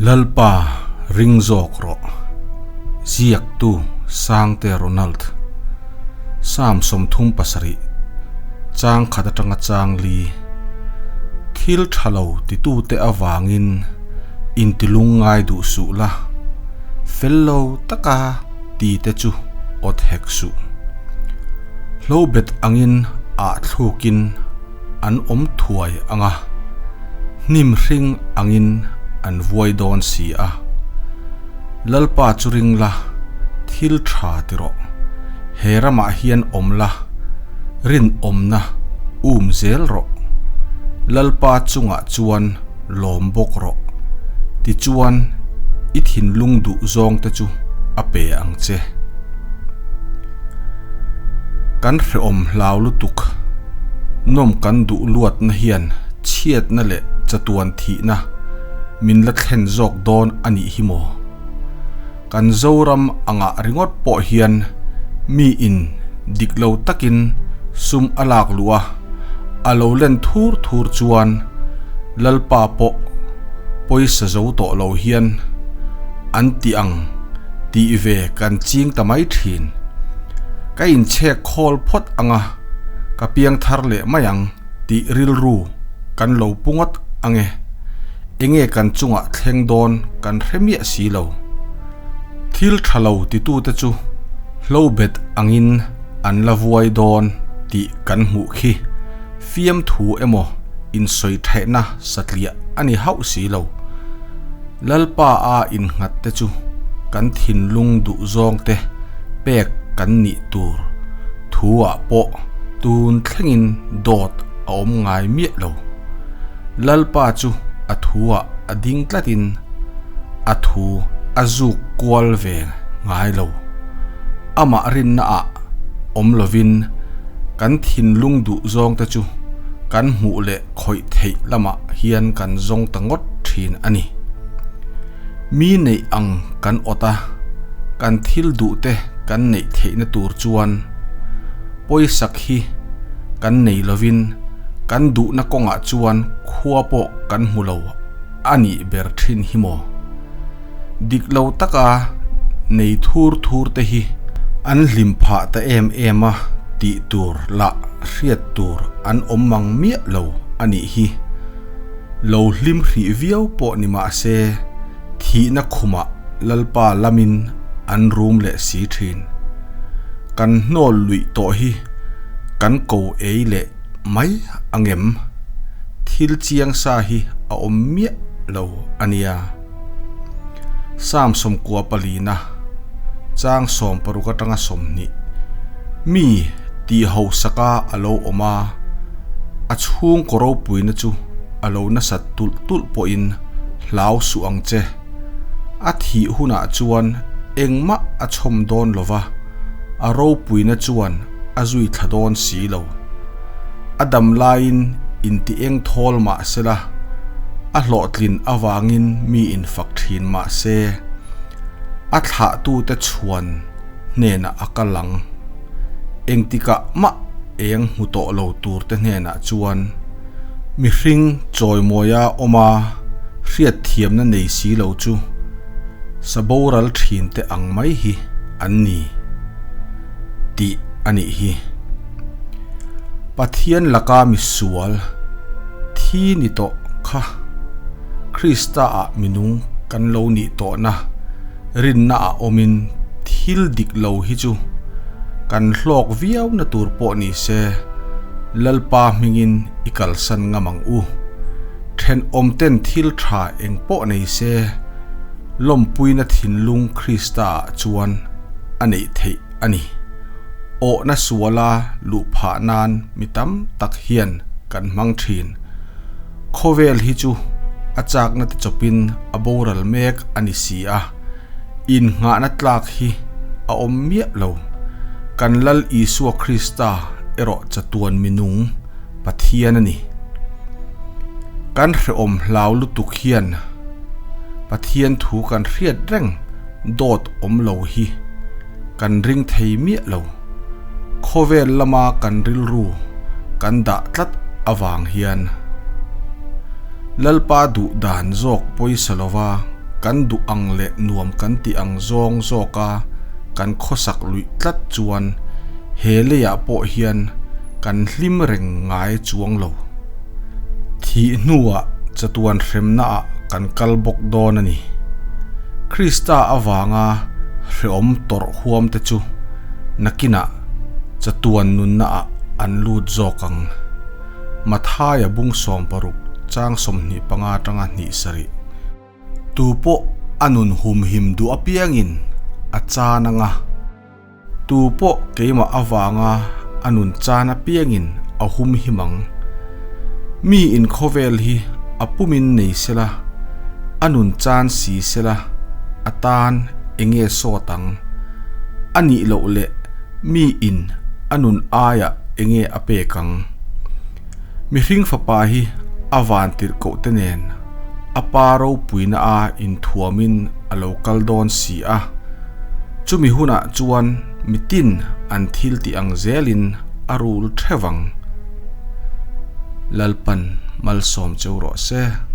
Lalpa ring zawk rawh. Ziaktu Sangte Ronald. Psalm 37, chang khat atanga chang li. Thil tha lo titute avangin intilung ngai duh suh la, fel lo taka tite chu awt hek suh. Hlobet angin ah thlukin an awm thuai ang a, hnim hring angin an vuai dawn si a. Lalpa chu ring la, thil tha ti rawh. He ramah hian awm la, rinawmna um zel rawh. Lalpa chungah chuan lawm bawk rawh. Tichuan i thinlung duh zawngte chu a pe ang che. Kan hrehawm hlau lutuk, nawm kan duh luatna hian chhiatna leh chatuan thihna min la thlen zawk dawn a nih hi maw? Kan Zoram angah ringawt pawh hian mi in dik lo takin sum a lak luh a, a lo len thur thur chuan Lalpa pawh pawisa zo tawh lo hian an ti ang tih ve kan ching ta mai thin. Ka inchhek khawl phawt ang a, ka piang thar leh mai ang tih rilru kan lo pu ngawt ang e. Enge kan chungah thleng dawn kan hre miah si lo. Thil tha lo titute chu hlobet angin an la vuai dawn tih kan hmuh khi fiamthu emaw insawi thaihna satliah a ni hauh si lo. Lalpa a innghat te chu kan thinlung duh zawng te pek kan nih tur thu ah pawh tun thlengin dawt a awm ngai miah lo. Lalpa chu a thu ah a ding tlatin a thu a zuk kual ve ngai lo. Amah rinna ah awm lovin kan thinlung duh zawng te chu kan hmuh leh khawih theih lamah hian kan zawng ta ngawt thin a ni. Mi neih ang kan awt a, kan thil duh te kan neih theihna tur chuan pawisak hi kan nei lovin kan duhna kawngah chuan khua pawh kan hmu lo a nih ber thin hi maw? Dik lo taka nei thur thur te hi an hlim phah ta em em a tih tur lah hriat tur an awm mang miah lo a nih hi. Lo hlim hrih viau pawh ni mah se thihna khumah Lalpa lamin an rum leh si thin. Kan hnawl luih tawh hi kan ko ei leh mai angem? Thil chiang sa hi a awm miah lo a nia. Psalm 94, chang 60 atanga 20, Mi tih hausaka a lo awm a, a chhungkaw ropuina chu a lo nasat tulh tulh pawhin hlau suh ang che. A thih hunah chuan engmah a chhawm dawn lo va, a ropuina chuan a zui thla dawn si lo. A dam laiin inti eng thawl mah sela, a hlawhtlin avangin mi infak thin mah se, a thlahtute chhuan hnenah a kal ang. Engtikah mah eng hmu tawh lo turte hnenah chuan mihring chawimawia awma hriatthiamna nei si lo chu sa boral thinte ang mai hi an ni tih a nih hi. Pathian laka misual thi ni tawh kha Krista ah minung kan lo nih tawhna rinna ah awmin thil dik lo hi chu kan hlawk viau na tur pawh ni se Lalpa hmingin i kalsan ngam ang u. Thenawm ten thil tha eng pawh nei se lawmpuina thinlung Krista ah chuan a neih theih a ni. Awhna suala luh phah nan mi tam tak hian kan hmang thin. Khawvel hi chu a chakna te chawpin a boral mek a ni si a, innghahna tlak hi a awm miah lo. Kan Lal Isua Krista erawh chatuan minung Pathian a ni. Kan hrehawm hlau lutuk hian Pathian thu kan hriat reng dawt awm lo hi. Kan ring thei miah lo. Khawvel lama kan rilru kan dah tlat avang hian Lalpa duh dan zawk pawisa lova Kan duh ang leh nuam kan tih ang zawng zawka kan khawsak luih tlat chuan he leiah pawh hian kan hlim reng ngai chuang lo. Thih hnuah chatuan hremnaah kan kal bawk dawn a ni. Krista avanga hrehawm tawrh huam te chu nakinah chatuan nunnaah an lut zawk ang. Mathaia bung 60 chang 25 atanga hnih sarih. Tu pawh a nun humhim duh apiangin a chan anga, tu pawh keimah avanga a nun chan apiangin a humhim ang. Mi in khawvel hi a pumin nei sela, a nun chan si sela a tan enge sawt ang? A nih loh leh mi in a nun aiah enge a pek ang? Mihring fapa hi a van tirhkoh te nen a pa ropuina a inthuamin a lo kal dawn si a, chumi hunah chuan mitin an thil tih ang zelin a rul theuh ang. Lalpan malsawm cheu rawh se.